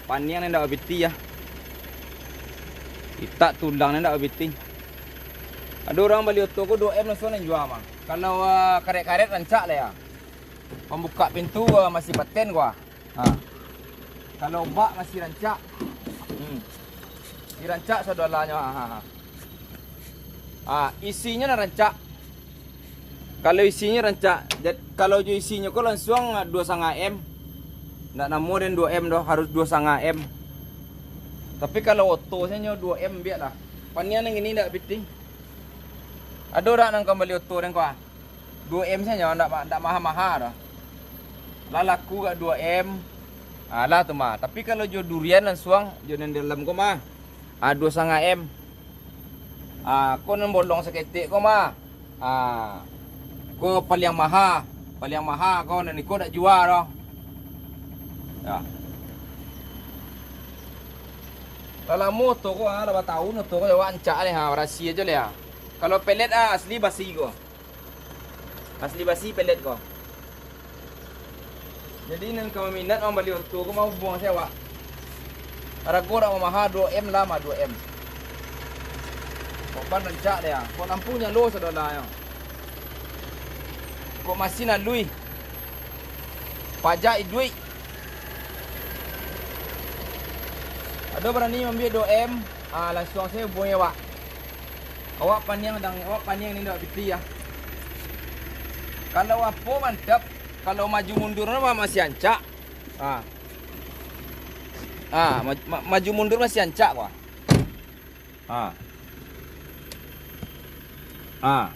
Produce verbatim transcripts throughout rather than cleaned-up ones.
Paniang nan indak bapiti, ah. Itak tulang nan indak bapiti. Ado urang bali oto ko duo M langsuang nan jua mah. Kalau, ah, karet-karet rancak lah ya. Pambukak pintu, ah, masih paten ko, ah. Ha. Kalau bak masih rancak. Hmm. Masih rancak sadoalanyo. Ha, ha, ha. Ah, isinyo nan rancak. Kalau isinyo rancak, jad-, kalau jo isinyo ko langsuang, ah, duo satangah M. Ndak namo den duo M doh, harus duo satangah M. Tapi kalau oto sajo duo M biak lah. Paniang nan kini ndak piti. Ado dak nan ka bali oto den ko, ah? Duo M sajo, ndak ma-, ndak maha-maha doh. Lah laku gak duo M. Ah, lah tu mah. Tapi kalau jo durian langsuang, jo nan dalam ko mah. Ah, duo satangah M. Ah, ko nan bolong saketek ko mah. Ah, ko paliang maha. Paliang maha ko, nan iko dak jua doh. Ya. Lah lamo oto ko, ah, lah batahun oto ko, awak rancak leh, ha, barasi ajo leh, ha. Kalau pelet, ah, asli basi ko. Asli basi pelet ko. Jadi, nan ka maminat mambali oto ko, mahubuang se awak. Harago dak mamaha, duo M lah mah, duo M. Kok ban rancak deh, ah. Kok lampu nyalo, saudara, yo. Kok masin aluih. Pajak iduik. Ado barani mambiak duo M, ah, langsuang se hubungi awak. Awak paniang dang, awak paniang ni ndak piti, ah. Kalau apo mantap, kalau maju mundur mah masih ancak. Ah. Ah, ma-, ma-, maju mundur masih ancak ko. Ah. Ah.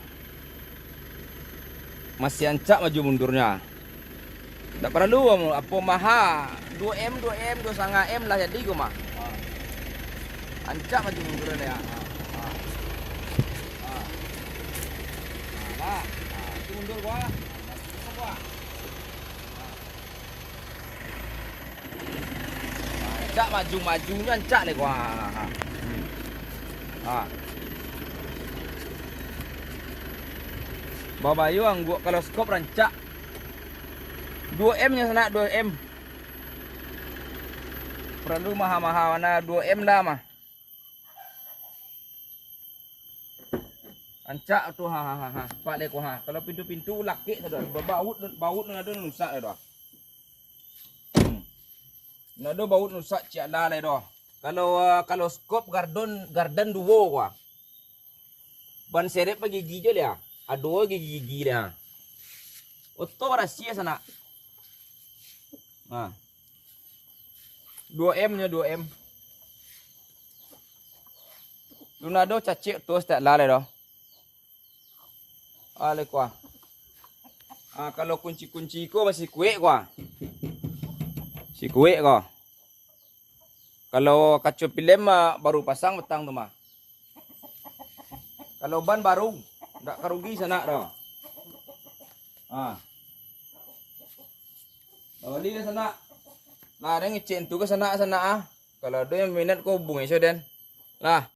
Masih ancak maju mundurnyo. Ndak paralu apo maha, duo M, duo M, duo satangah M lah jadi ko mah. Ah. Ancak maju mundur deh, ah. Ah. Ah. Ah, lah. Ah, itu mundur ko, ah. Mundur ko, ah. Ah. Ancak maju-majunyo ancak deh ko, ah. Ah. Ah. Babayo angguak kalau skop rancak. Duo M nyo sanak, duo M. Paralu maha-maha bana, duo M lah mah. Ancak tu, ha, ha, ha, ha. Pak deh ko, ha. Kalau pintu-pintu lakek sadolah. Baut, baut nan ado nan rusak sadolah. Hmm. Nan ado baut nan rusak ciek lah lai doh. Kalau, ah, kalau skop Garden, Garden duo ko, ah. Ban serep bagigi jo leh, ah. Ado gigi-gigi leh, ah. Oto barasiah sanak. Nah. Duo M nyo, duo M. Lun ado cacek tu setiap lah lai doh. Ah, lai ko, ah. Ah, kalau kunci-kunci ko masih kuek ko, ah. Masih kuek ko. Kalau kaco pilem mah baru pasang patang tu mah. Kalau ban baru, ndak ka rugi sanak doh. Ah. Bali lah sanak. Lah, den ngecek tu ka sanak-sanak, ah. Kalau ado yang minat ko hubungi sajo den. Lah,